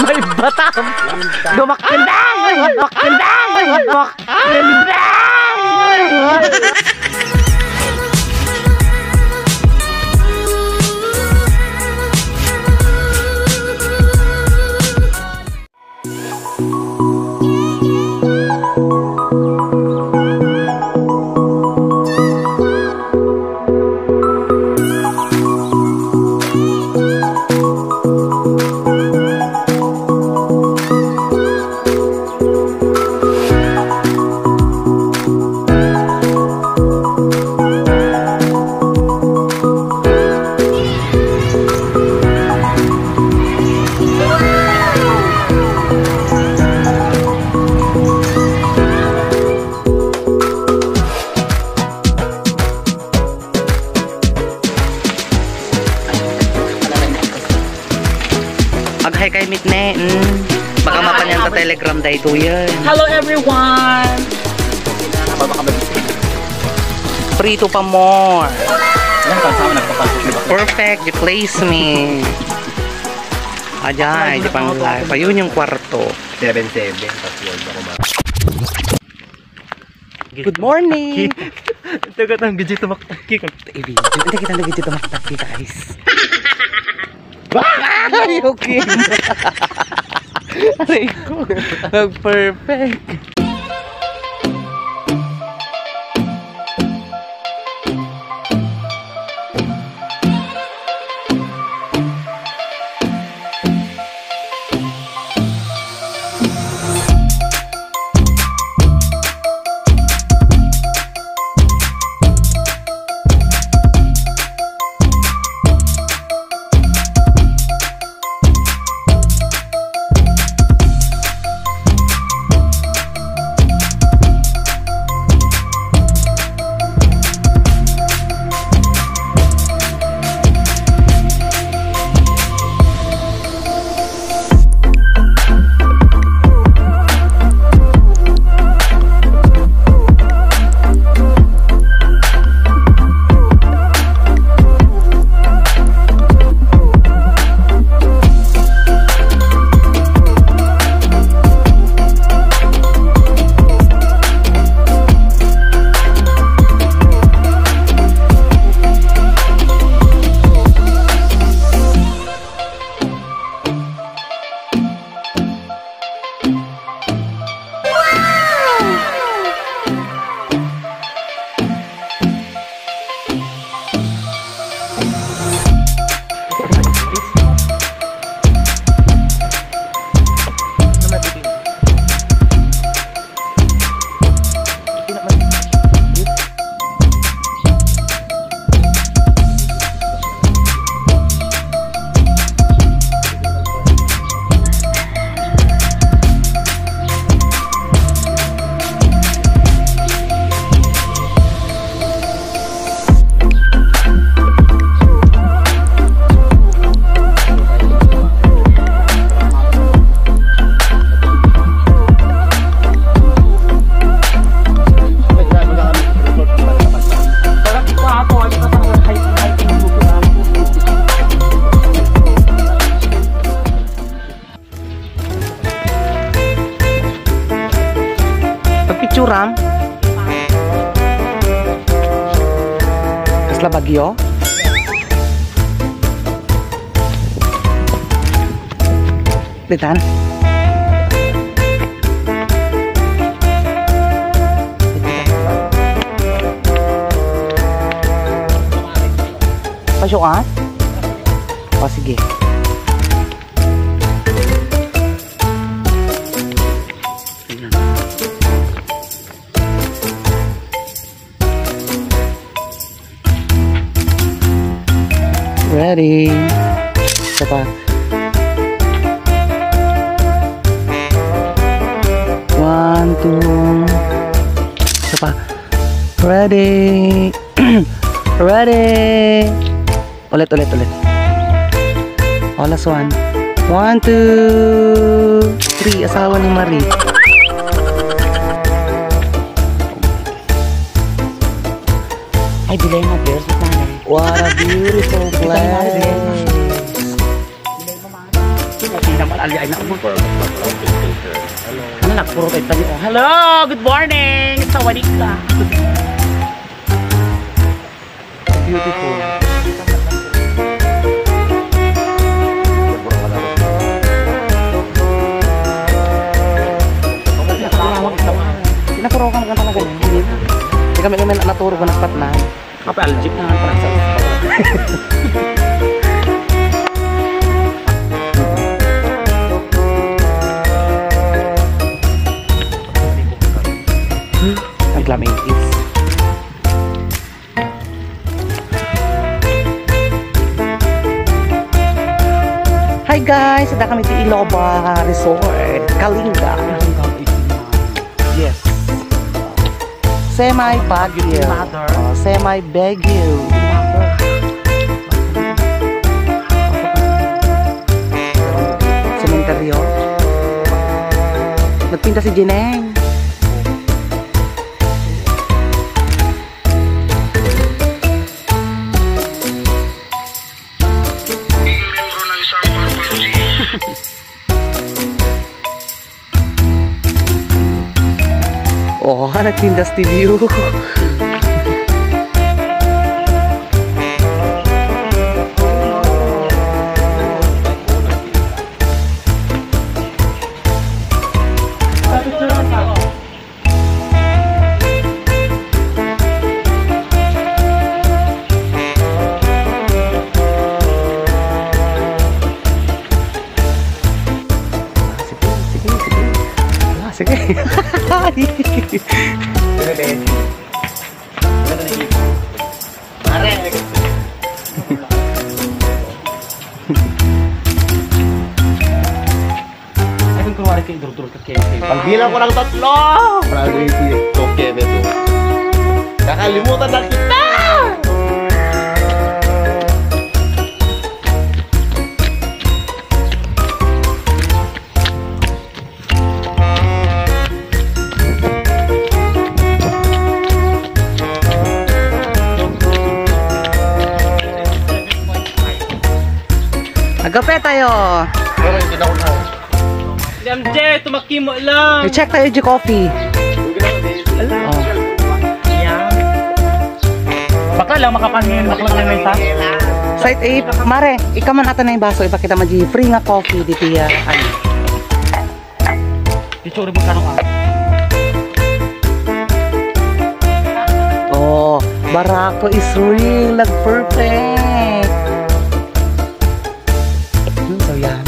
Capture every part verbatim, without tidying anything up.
May batam! Dumakkel! Dumakkel! Dumakkel! Ag-hi kay mitne. Mm. Baka mapan yan sa Telegram daytoyen. Hello, everyone! Prito pa more. Perfect, you place me. Ajay, di pang live. Ayun yung kwarto. Seven seven, tapos yun ako ma- Good morning! Tagat ang video tumaktak. I-video. Hindi kita nag-video tumaktak, guys. Ay, okay. Aray ko. Nag-perfect. Pagpicturam? Kasla bagyo? Ditan? Pasok, ah? O, sige. Ayan. Ready. Isa pa. One, two. Isa pa. Ready. Ready. Ulit, ulit, ulit. O, last one. One, two, three. Asawa ni Marie. Ay, Dilema Bears. What a beautiful place. Okay naman, ali ay na. Ano, nagpuro tayo tayo. Oh, hello, good morning. Sawadika. Beautiful. Napuro ka na talaga. Hindi kami, kami naturo ko nagpatna. Apa, allergic na nga pala sa Ang lamig is. Hi guys, adda kami ti Iloba Resort, Kalinga. Yes. Semi Baguio. Mother. Oh, semi Baguio. Sementeryo. Nagpinta si Jineng. Oh, nagtinda studio. Ah, sige, sige, sige. Ah, sige. Sige, Ben. Pare. Ay, kung kunwari kayo, durdur ka kayo, kayo. Pagbilang ko ng tatlo! Para ang A P S ko, Kenneth, oh. Kakalimutan na kita! Agape tayo. Pero hindi na ako na. M J, tumakimo lang. I-check tayo, G Coffee. Oh. Yan. Baka lang makapansin, baka lang may sa. Site eight, mare, ikaw man ata na yung baso, ipakita mo, G. Free nga coffee, dito yan. Ay. Picture mo kano ka? Oh, Barako is real, nag-perfect. Hmm, so yan.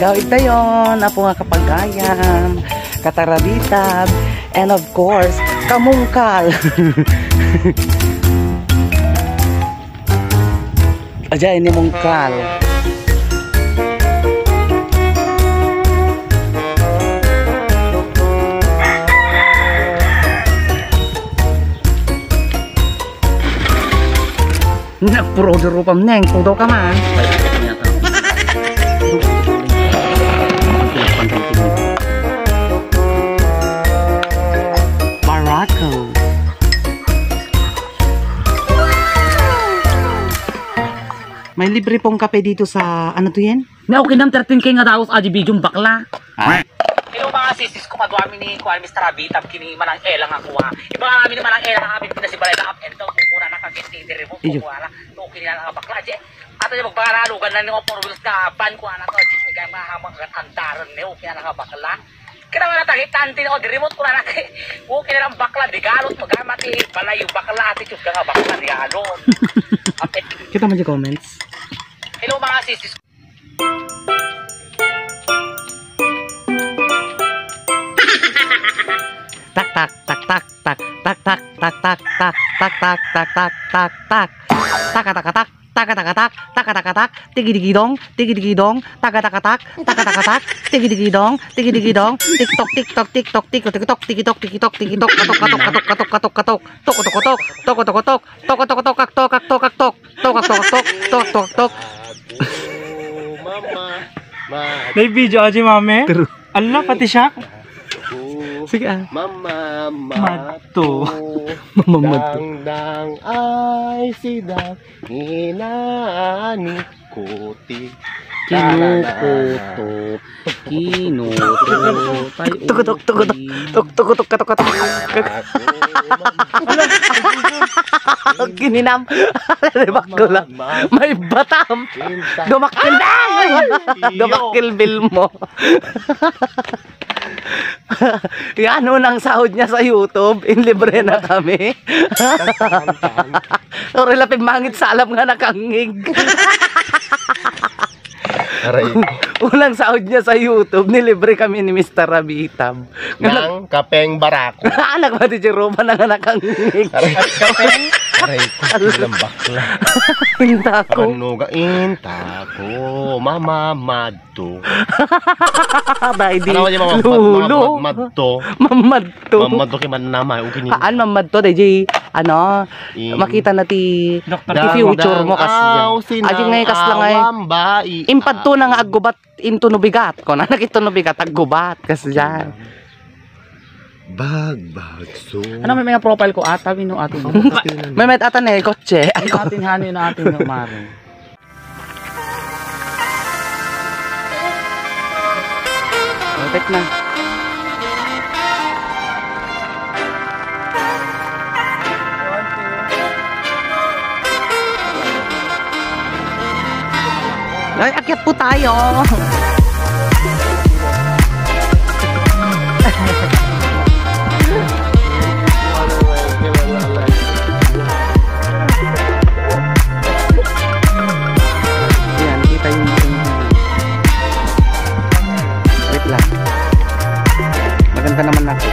Gawid tayon, apo nga kapagayan, katarabitab, and of course, kamungkal. Ajay ni mungkal. Nagpuro di rupam neng, pudaw ka man. Barako. May libre pong kape dito sa, ano to yan? May okay nam thirteen K nga daos, adi video, bakla. Hello, mga sisis ko, kaduami ni, kuan, Mister Abitab, kini Manang Ella nga kuan. Iba nga amin ni Manang Ella, nga amin pinasibalay na up and down, kukuna na kagit ni remote, iyo, kukuna na, okay na nga bakla, je. Ato yung magbangaralugan na ni four wheels ka, van, kuan na to, jeep, ni kaya mga hamang, andaran ni, okay na nga bakla. Kaya nga natagit, tanti na, o, di remote, kuna na, okay na lang bakla, di galot, magamati, balayo, bakla, attitude ka nga bakla, di galot. Kita mo di comments? Hello, mga sisis. Tak, tak, tak, tak, tak, tak, tak, tak, tak, tak, tak, tak. Taka, taka, tak, taka, taka, tak, taka, taka, tak, tigi, tigi, dong, tigi, tigi, dong, taka, taka, tak, taka, taka, tak, tigi, tigi, dong, tigi, tigi, dong, tiktok, tiktok, tiktok, tiktok, tiktok, tiktok, tiktok, tiktok, katok, katok, katok, katok, katok, katok, toko, toko, tok, toko, toko, tok, ak, tok, ak, tok, ak, tok, tok, ak, tok, ak, tok, tok, tok, tok. Mama, ma- May video aja, mami. True. Ala, pati siya. Sige, ah. Mama, Madto. Madto. Mama, Madto. Dangdang ay sida, inaani ko ti. Kinukuto. Kinukuto. Tukutok, tukutok. Tuk, tukutok, katok, katok. Ako, mama. Gininam. Bakla. Mama. May batam. Pinta. Dumakkel. Ay! Dumakkel bill mo. Yan, unang sahod niya sa YouTube, inlibre na kami. Tan, tan, tan. Uri la pimmangit sa alam nga nakangngeg. Aray ko. Unang sahod niya sa YouTube, nilibre kami ni Mister Rabitab. Nang kapeng barako. Anak ba ti Jeropa na nga nakangngeg? Aray. Kapeng? Aray ko, ilang bakla. Inta ko. Kapanuga, inta ko. Mama, mad- to. Dai di. Ano, di ba, mad-, mad-, Lolo. Mad-, madto? Mamadto. Mamadto kay manamay, okay ni. Haan, mamadto, dai di, ano, I- makita na ti, Doktor. Ti future mo, kas-, aw, sinang aji ngay, kas lang ay. Awam ba, i-, impadto na nga aggubat into no bigat ko na, nakita no bigat, aggubat, kas diyan. Bagbagso. Ano, may mga profile ko ata, wino atin. Ang katinan. May met ata ne, kotse. Ay, ano ko. Atin, hano yun atin, no, Mari? Malapit na. Ay, akyat po tayo. Ayan, kita yung, yung, wait lang. Maganda naman ako.